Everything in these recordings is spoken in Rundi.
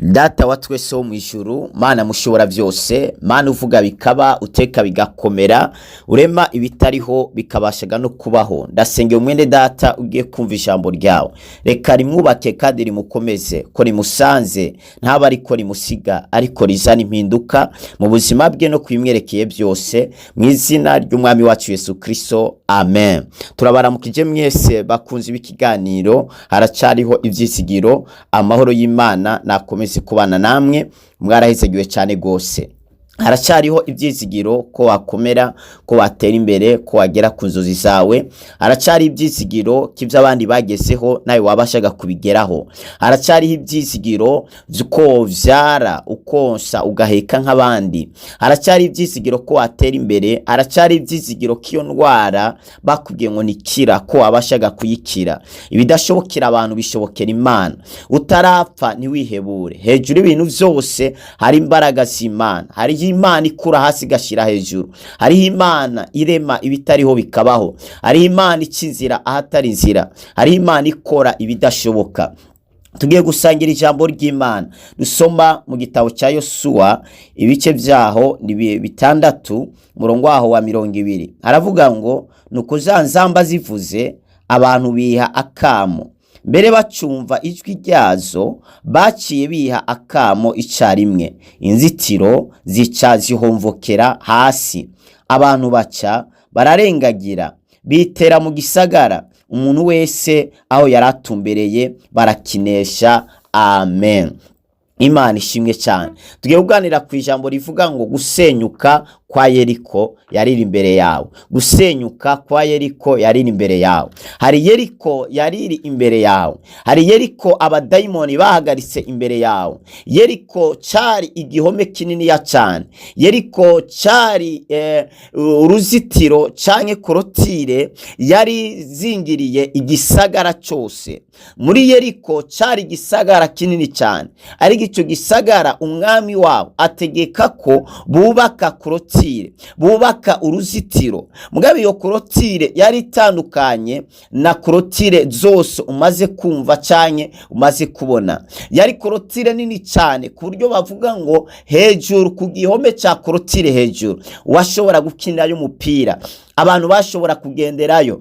Data wa twese wo mw'ijuru, Mana mushobora byose, Mana uvuga bikaba, uteka bigakomera, urema ibitariho bikabashaga no kubaho, ndasengera umwene data ugiye kumva ijambo ryawe. Reka rimwubake kandi rimukomeze, ko rimusanze ntaba ariko rimusiga, ariko rizana impinduka mu buzima bwe no kubimwerekeye byose, mu izina ry'Umwami wacu Yesu Kristo, amen. Turabaramukije mwese bakunze b'ikiganiro Haracariho Ivyizigiro. Amahoro y'Imana nakomeze kubana namwe. Mwarahezagiwe cyane rwose. Haracyariho ibyizigiro ko wakomera, ko watera imbere, ko wagera ku nzozi zawe. Haracyari ibyizigiro ko ibyo abandi bagezeho nawe wabashaga kubigeraho. Haracyariho ibyizigiro ko wovyara, ukonsa, ugaheka nk'abandi. Haracyari ibyizigiro ko watera imbere. Haracyari ibyizigiro ko iyo ndwara bakubwiye ngo nikira, ko wabashaga kuyikira. Ibidashobokera abantu bishobokera Imana. Utarapfa ntiwihebure. Hejuru y'ibintu byose hari imbaraga z'Imana. Hariho Imana ikura hasi igashyira hejuru. Hariho Imana irema ibitariho bikabaho. Hariho Imana ica inzira ahatari inzira. Hariho Imana ikora ibidashoboka. Tugiye gusangira ijambo ry'Imana dusoma mu gitabo cya Yosuwa, ibice byaho ni 6, umurongo waho wa 20. Aravuga ngo: "Nuko za nzamba zivuze, abantu biha akamo." Mbere bacumva ijwi ryazo, baciye biha akamo icarimwe, inzitiro zica zihomvokera hasi, abantu baca bararengagira, bitera mu gisagara, umuntu wese aho yari atumbereye, barakinesha. Amen. Imana ishimwe cyane. Tugiye kuganira ku ijambo rivuga ngo gusenyuka kwa Yeriko yariri imbere yawe. Gusenyuka kwa Yeriko yariri imbere yawe. Hari Yeriko yariri imbere yawe. Hari Yeriko abadayimoni bahagaritse imbere yawe. Yeriko cyari igihome kininiya cyane. Yeriko cyari uruzitiro canke clôture yari zingiriye igisagara cyose. Muri Yeriko cyari igisagara kinini cyane, ariko icyo gisagara umwami wabo ategeka ko bubaka clôture, bubaka uruzitiro. Mugabo iyo clôture yari itandukanye na clôture zose umaze kumva cyane, umaze kubona. Yari clôture nini cyane, ku buryo bavuga ngo hejuru ku gihome cya clôture hejuru washobora gukinirayo umupira, abantu bashobora kugenderayo.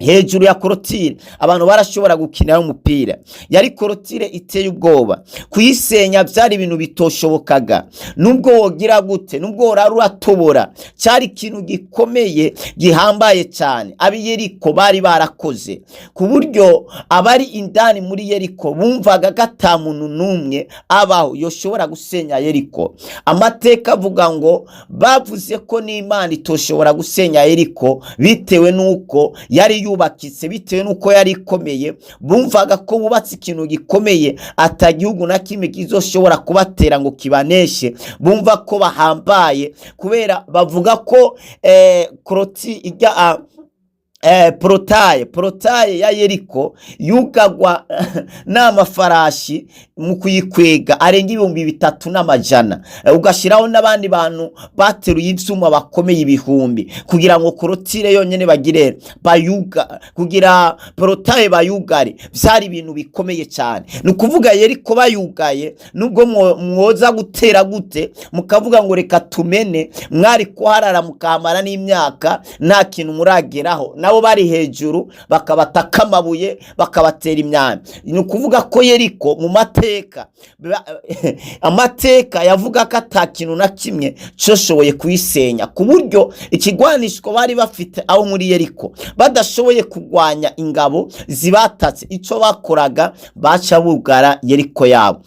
Hejuru ya clôture abantu barashobora gukinirayo umupira. Yari clôture iteye ubwoba. Kuyisenya byari ibintu bitoshobokaga, nubwo wogira gute, nubwo worara uratobora. Cyari ikintu gikomeye, gihambaye cyane ab'i Yeriko bari barakoze, ku buryo abari indani muri Yeriko bumvaga ko ata muntu n'umwe abaho yoshobora gusenya Yeriko. Amateka avuga ngo bavuze ko n'Imana itoshobora gusenya Yeriko, bitewe n'uko yari yubakitse, bitewe n'uko yari ikomeye. Bumvaga ko bubatse ikintu gikomeye, atagihugu na kimwe kizoshobora kubatera ngo kibaneshe. Bumva ko bahambaye, kubera bavuga ko clôture ijya portail ya Yeriko yugagwa n'amafarashi mu kuyikwega arenga 3400, ugashyiraho n'abandi bantu bateruye ivyuma bakomeye ibihumbi, kugira ngo clôture yonyene bagire bayuga, kugira portail bayugare. Vyari ibintu bikomeye cyane. Ni ukuvuga Yeriko bayugaye, nubwo mwoza gutera gute, mukavuga ngo reka tumene, mwari kuharara mukahamara n'imyaka nta kintu murageraho. Nabo bari hejuru bakabataka amabuye, bakabatera imyambi. Ni ukuvuga ko Yeriko mu mateka amateka yavuga ko ata kintu na kimwe cyoshoboye kuyisenya, ku buryo ikigwanishwa bari bafite aho muri Yeriko badashoboye kurwanya ingabo zibatatse, icyo bakoraga baca bugara Yeriko yabo.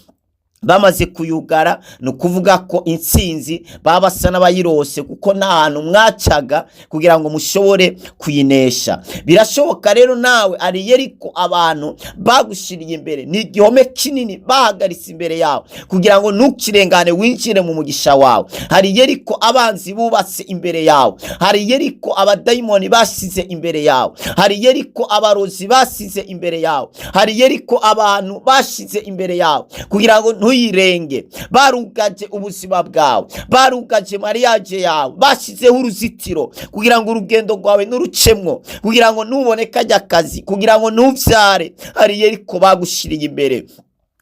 Bamaze kuyugara, ni ukuvuga ko intsinzi baba basa n'abayirose, kuko nta hantu mwacaga kugira ngo mushobore kuyinesha. Birashoboka rero nawe ari Yeriko abantu bagushiriye imbere, ni igihome kinini bahagaritse imbere yawe kugira ngo ntukirengane winjire mu mugisha wawe. Hari Yeriko abanzi bubatse imbere yawe. Hari Yeriko abadayimoni basize imbere yawe. Hari Yeriko abarozi basize imbere yawe. Hari Yeriko abantu bashize imbere yawe kugira ngo ntuyirenge. Barugaje ubuzima bwawe, barugaje mariage yawe, bashyizeho uruzitiro kugira ngo urugendo rwawe nurucemwo, kugira ngo nubone kajya kazi, kugira ngo ntubyare. Hari Yeriko bagushiriye imbere.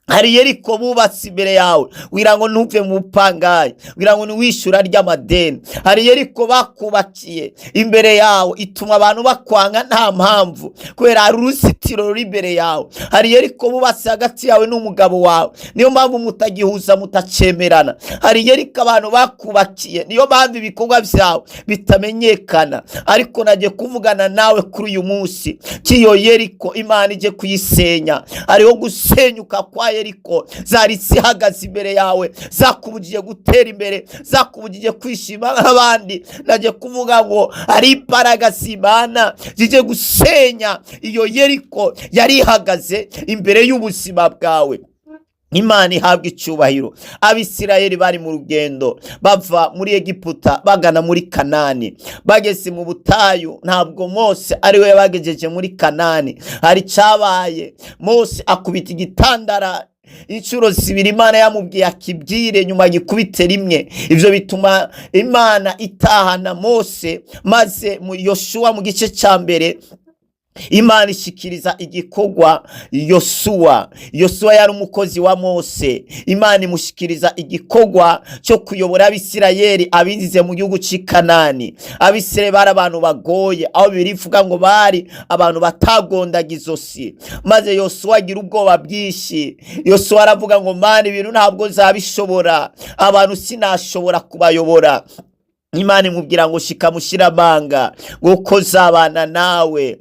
Hari Yeriko bubatse imbere yawe kugira ngo ntuve mu bupangayi, kugira ngo ntiwishyura ry'amadeni. Hari Yeriko bakubakiye imbere yawe ituma abantu bakwanga nta mpamvu, kubera hari uruzitiro ruri imbere yawe. Hari Yeriko bubatse hagati yawe n'umugabo wawe, niyo mpamvu mutagihuza, mutacemerana. Hari Yeriko abantu bakubakiye, niyo mpamvu ibikorwa byawe bitamenyekana. Ariko nagiye kuvugana nawe kuri uyu munsi k'iyo Yeriko Imana ije kuyisenya. Hariho gusenyuka kwa Yeriko zari zihagaze imbere yawe, zakubujije gutera imbere, zakubujije kwishima nk'abandi. Nagiye kuvuga ngo hari imbaraga z'Imana zije gusenya iyo Yeriko yari ihagaze imbere y'ubuzima bwawe. Imana ihabwa icyubahiro. Abisirayeli bari mu rugendo bava muri Egiputa bagana muri Kanani. Bageze mu butayu, ntabwo Mose ari we yabagejeje muri Kanani. Hari icyabaye, Mose akubita igitandara inshuro zibiri. Imana yamubwiye akibwire nyuma gikubite rimwe. Ibyo bituma Imana itahana Mose, maze mu Yoshuwa mu gice cya mbere Imana ishyikiriza igikorwa Yosuwa. Yosuwa yari umukozi wa Mose. Imana imushyikiriza igikorwa cyo kuyobora Abisirayeli abinjize mu gihugu cy'i Kanani. Abisirayeli bari abantu bagoye, aho birivuga ngo bari abantu batagondaga izosi. Maze Yosuwa agira ubwoba bwinshi. Yosuwa aravuga ngo: "Mana, ibintu ntabwo nzabishobora, abantu sinashobora kubayobora." Imana imubwira ngo: "Shika mushyire amanga, ngo nzabana nawe,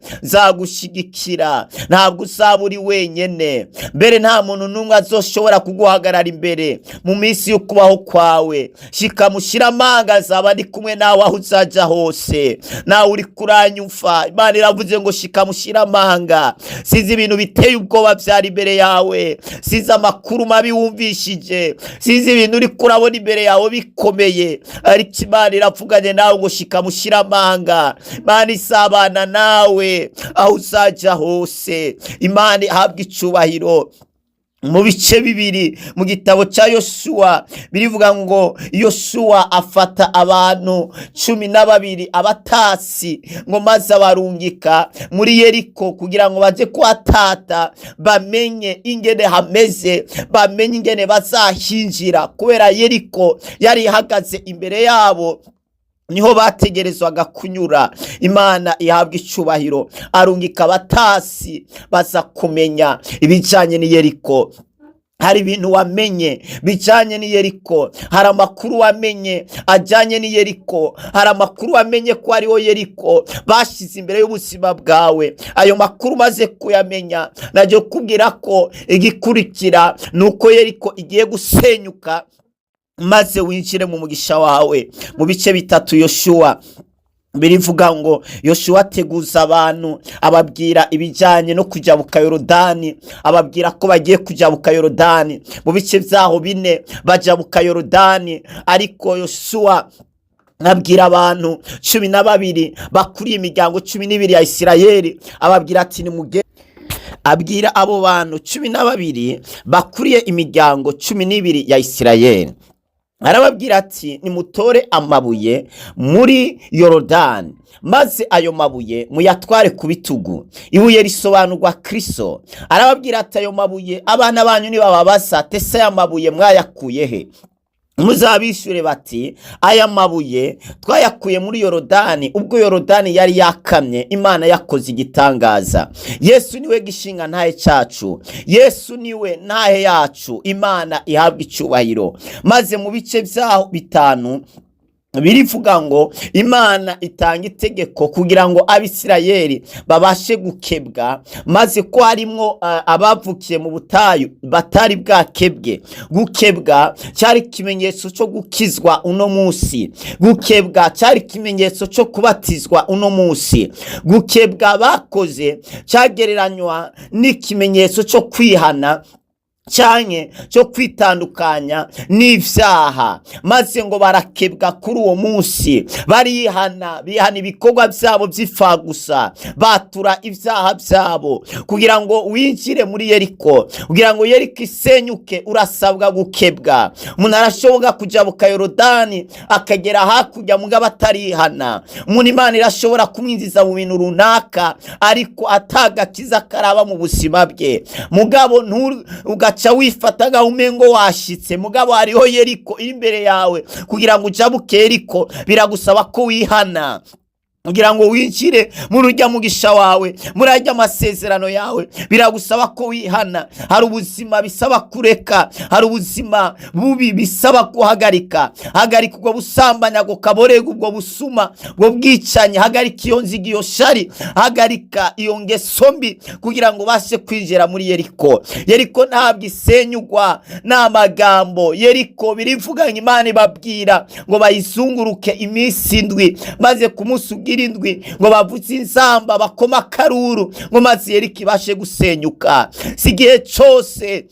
nzagushyigikira, ntabwo uzaba uri wenyine. Mbere nta muntu n'umwe azoshobora kuguhagarara imbere mu minsi yo kubaho kwawe. Shika mushyire amanga, nzaba ndi kumwe nawe aho uzajya hose." Nawe uri kuranyumva, Imana iravuze ngo: "Shika mushyire amanga." Sinzi ibintu biteye ubwoba byari imbere yawe, sinzi amakuru mabi wumvishije, sinzi ibintu uri kurabona imbere yawe bikomeye, ariko Imana iravuganye nawe ngo: "Shika mushyire amanga." Imana isabana nawe aho uzajya hose. Imana ihabwa icubahiro. Mu bice bibiri mu gitabo cya Yosuwa birivuga ngo Yosuwa afata abantu 12, abatasi, ngo maze abarungika muri Yeriko kugira ngo baje kuhatata, bamenye ingene hameze, bamenye ingene bazahinjira, kubera Yeriko yari ihagaze imbere yabo, niho bategerezwaga kunyura. Imana ihabwa icubahiro. Arungika abatasi baza kumenya ibijyanye n'Iyeriko. Hari ibintu wamenye bijyanye n'Iyeriko, hari amakuru wamenye ajyanye n'Iyeriko, hari amakuru wamenye ko ariho Yeriko bashyize imbere y'ubuzima bwawe. Ayo makuru umaze kuyamenya, najya kubwira ko igikurikira ni uko Yeriko igiye gusenyuka, maze winjire mu mugisha wawe. Mu bice bitatu Yoshuwa birivuga ngo Yoshuwa ateguza abantu, ababwira ibijyanye no kujabuka Yorodani, ababwira ko bagiye kujabuka Yorodani. Mu bice byaho bine bajabuka Yorodani, ariko Yoshuwa abwira abantu 12 bakuriye imiryango 12 ya Isirayeli, ababwira ati: "Nimuge." Abwira abo bantu 12 bakuriye imiryango 12 ya Isirayeli, arababwira ati: "Nimutore amabuye muri Yorodani, maze ayo mabuye muyatware ku bitugu." Ibuye risobanurwa Kristo. Arababwira ati: "Ayo mabuye, abana banyu nibababaza tese aya mabuye mwayakuye he, muzabishyure bati: 'Aya mabuye twayakuye muri Yorodani ubwo Yorodani yari yakamye, Imana yakoze igitangaza.'" Yesu niwe gishinga ntahe cyacu, Yesu niwe ntahe yacu. Imana ihabwa icyubahiro. Maze mu bice byaho bitanu birivuga ngo Imana itanga itegeko kugira ngo Abisirayeli babashe gukebwa, maze ko harimwo abavukiye mu butayu batari bwakebwe. Gukebwa cyari ikimenyetso cyo gukizwa uno munsi, gukebwa cyari ikimenyetso cyo kubatizwa uno munsi. Gukebwa bakoze cyagereranywa n'ikimenyetso cyo kwihana canke cyo kwitandukanya n'ivyaha. Maze ngo barakebwa kuri uwo munsi, barihana, bihana ibikorwa byabo by'ifagusa, batura ibyaha byabo. Kugira ngo winjire muri Yeriko, kugira ngo Yeriko isenyuke, urasabwa gukebwa. Umuntu arashobora kujabuka Yorodani akagera hakurya mugabo atarihana. Umuntu Imana irashobora kumwinjiza mu bintu runaka, ariko atagakiza karaba mu buzima bwe. Mugabo ugaca Ugaca wifata nkaho umengo washitse, mugabo hariho Yeriko iri imbere yawe. Kugira ngo ujabuke Yeriko biragusaba ko wihana, kugira ngo winjire muri urya mugisha wawe, muri arya masezerano yawe, biragusaba ko wihana. Hari ubuzima bisaba kureka, hari ubuzima bubi bisaba guhagarika. Hagarika ubwo busambanyi, ako kaborega, ubwo busuma, ubwo bwicanyi. Hagarika iyo nziga, iyo shari, hagarika iyo ngeso mbi, kugira ngo ubashe kwinjira muri Yeriko. Yeriko ntabwo isenyugwa n'amagambo. Yeriko birivuga ngo Imana ibabwira ngo bayizunguruke iminsi 7, maze ku munsi ugira indwi ngo bavuze inzamba, bakoma akaruru, ngo maze Yeriko ibashe gusenyuka. Si igihe cyose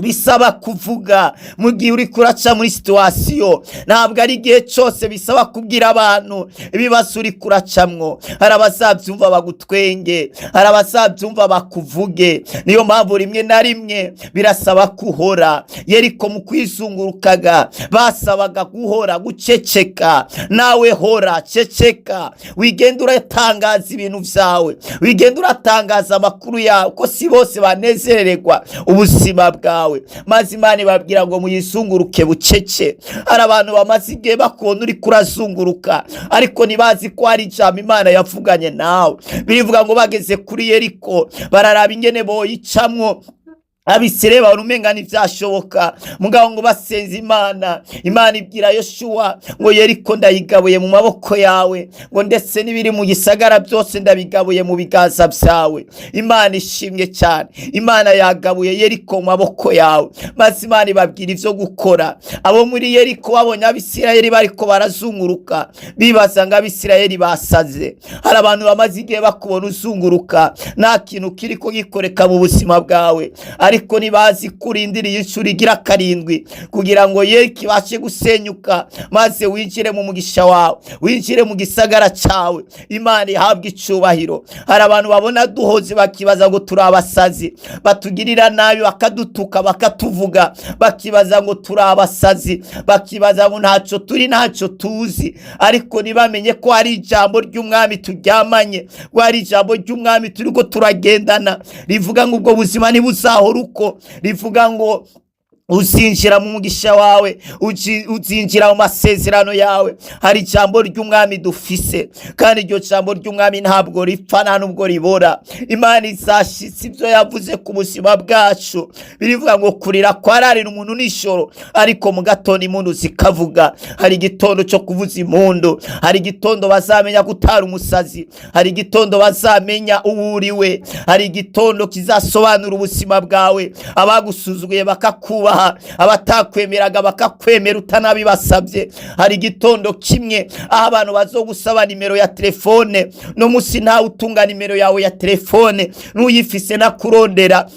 bisaba kuvuga mu gihe uri kuraca muri situation. Ntabwo ari igihe cyose bisaba kubwira abantu ibibazo uri kuracamwo. Hari abazabyumva bagutwenge, hari abazabyumva bakuvuge. Niyo mpamvu rimwe na rimwe birasaba kuhora. Yeriko mu kwizungurukaga basabaga guhora, guceceka. Nawe hora, ceceka, wigenda uratangaza ibintu byawe, wigenda uratangaza amakuru yawe, ko si bose banezererwa ubuzima bwawe. Maze Imana ibabwira ngo muyizunguruke bucece. Hari abantu bamaze igihe bakubona uri kurazunguruka, ariko ntibazi ko hari ijambo Imana yavuganye nawe. Birivuga ngo bageze kuri Yeriko bararaba ingene boyicamwo. Abisirayeli babona umenga ntibyashoboka, mugabo ngo basenze Imana, Imana ibwira Yoshuwa ngo: "Yeriko ndayigabuye mu maboko yawe," ngo ndetse n'ibiri mu gisagara byose ndabigabuye mu biganza byawe. Imana ishimwe cyane. Imana yagabuye Yeriko mu maboko yawe. Maze Imana ibabwira ibyo gukora. Abo muri Yeriko babonye Abisirayeli bariko barazunguruka, bibaza ngo Abisirayeli basaze. Hari abantu bamaze igihe bakubona uzunguruka, nta kintu kiriko gikoreka mu buzima bwawe, ariko ntibazi ko urindiriye inshuro igira karindwi kugira ngo Yeriko ibashe gusenyuka, maze winjire mu mugisha wawe, winjire mu gisagara cyawe. Imana ihabwe icubahiro. Hari abantu babona duhoze bakibaza ngo turi abasazi, batugirira nabi, bakadutuka, bakatuvuga, bakibaza ngo turi abasazi, bakibaza ngo ntacyo turi, ntacyo tuzi, ariko ntibamenye ko hari ijambo ry'umwami turyamanye, ko hari ijambo ry'umwami turiko turagendana, rivuga ngo ubwo buzima ntibuzahora uko, rivuga ngo uzinjira mu mugisha wawe, uzinjira mu masezerano yawe. Hari ijambo ry'umwami dufise, kandi iryo jambo ry'umwami ntabwo ripfa, nta nubwo ribora. Imana izashitsa ibyo yavuze ku buzima bwacu. Birivuga ngo kurira kwararira umuntu nijoro, ariko mu gatondo impundu zikavuga. Hari igitondo cyo kuvuza impundu, hari igitondo bazamenya ko utari umusazi, hari igitondo bazamenya uwo uriwe, hari igitondo kizasobanura ubuzima bwawe, abagusuzuguye bakakubaha, abatakwemeraga bakakwemera utanabibasabye. Hari igitondo kimwe aho abantu bazogusaba nimero ya telefone. No musi ntawe utunga nimero yawe ya telefone, n'uyifise nakurondera,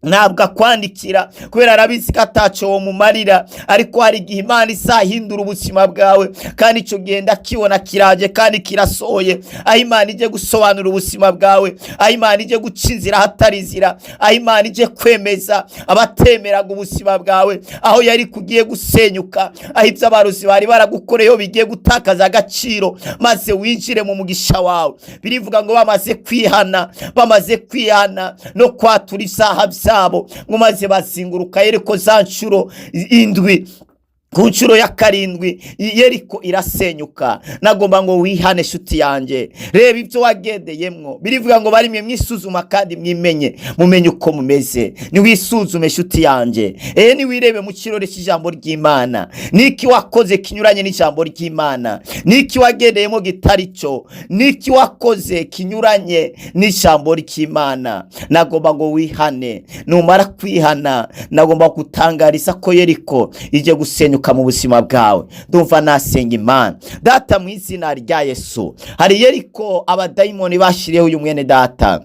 ntabwo akwandikira, kubera arabizi ko ataco wo mumarira. Ariko hari igihe Imana izahindura ubuzima bwawe, kandi icyo gihe ndakibona kiraje kandi kirasohoye, aho Imana ije gusobanura ubuzima bwawe, aho Imana ije guca inzira ahatari inzira, aho Imana ije kwemeza abatemeraga ubuzima bwawe, aho yari kugiye gusenyuka, aho ibyo abarozi bari baragukoreyeho bigiye gutakaza agaciro, maze winjire mu mugisha wawe. Birivuga ngo bamaze kwihana, bamaze kwihana no kwatura ibyaha byabo, ngo maze bazinguruka Yeriko za nshuro 7. Ku nshuro ya karindwi Yeriko irasenyuka. Nagomba ngo wihane, shuti yanjye, reba ibyo wagendeyemwo. Birivuga ngo barimwe mwisuzuma kandi mwimenye, mumenye uko mumeze. Niwisuzume, shuti yanjye, niwirebe mu kirore cy'ijambo ry'Imana. Niki wakoze kinyuranye n'ijambo ry'Imana? Niki wagendeyemo gitari cyo? Niki wakoze kinyuranye n'ijambo ry'Imana? Nagomba ngo wihane. Numara kwihana, nagomba gutangariza ko Yeriko ije gusenyuka mu buzima bwawe. Ndumva nasenga Imana. Data, mu izina rya Yesu, hari Yeriko abadayimoni bashiriyeho uyu mwene data.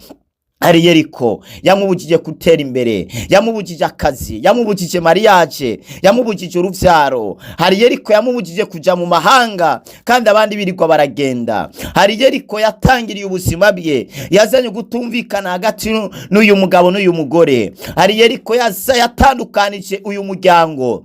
Hari Yeriko yamubujije gutera imbere, yamubujije akazi, yamubujije mariage, yamubujije urubyaro. Hari Yeriko yamubujije kuja mu mahanga kandi abandi birirwa baragenda. Hari Yeriko yatangiriye ubuzima bwe, yazanye gutumvikana hagati n'uyu mugabo n'uyu mugore. Hari Yeriko yatandukanije uyu muryango.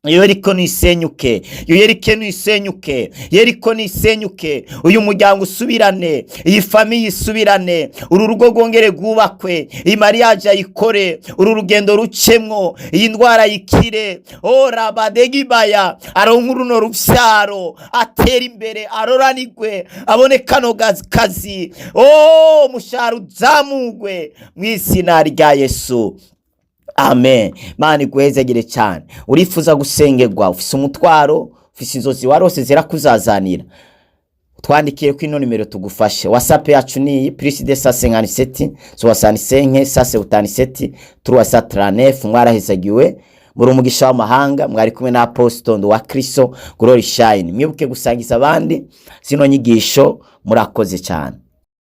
Iyo Yeriko nisenyuke, iyo Yeriko nisenyuke, Yeriko nisenyuke, uyu muryango usubirane, iyi famille isubirane, uru rugo rwongere rwubakwe, iyi mariage ayikore, uru rugendo rucemwo, iyi ndwara yikire, ora badegibaya aronke uruno ruvyaro, atera imbere, aroranigwe, abone kano kazi, o umushahara uzamugwe mu izina rya Yesu. Amen. Mana iguhezagire cyane. Urifuza gusengerwa, ufise umutwaro, ufise inzozi warose zirakuzazanira, twandikiye ko ino nimero tugufashe. WhatsApp yacu ni iyi: +257 65 177 339. Mwarahezagiwe, muri umugisha w'amahanga. Mwari kumwe na Apostle wa Kristo Glory Shine. Mwibuke gusangiza abandi zino nyigisho. Murakoze cyane.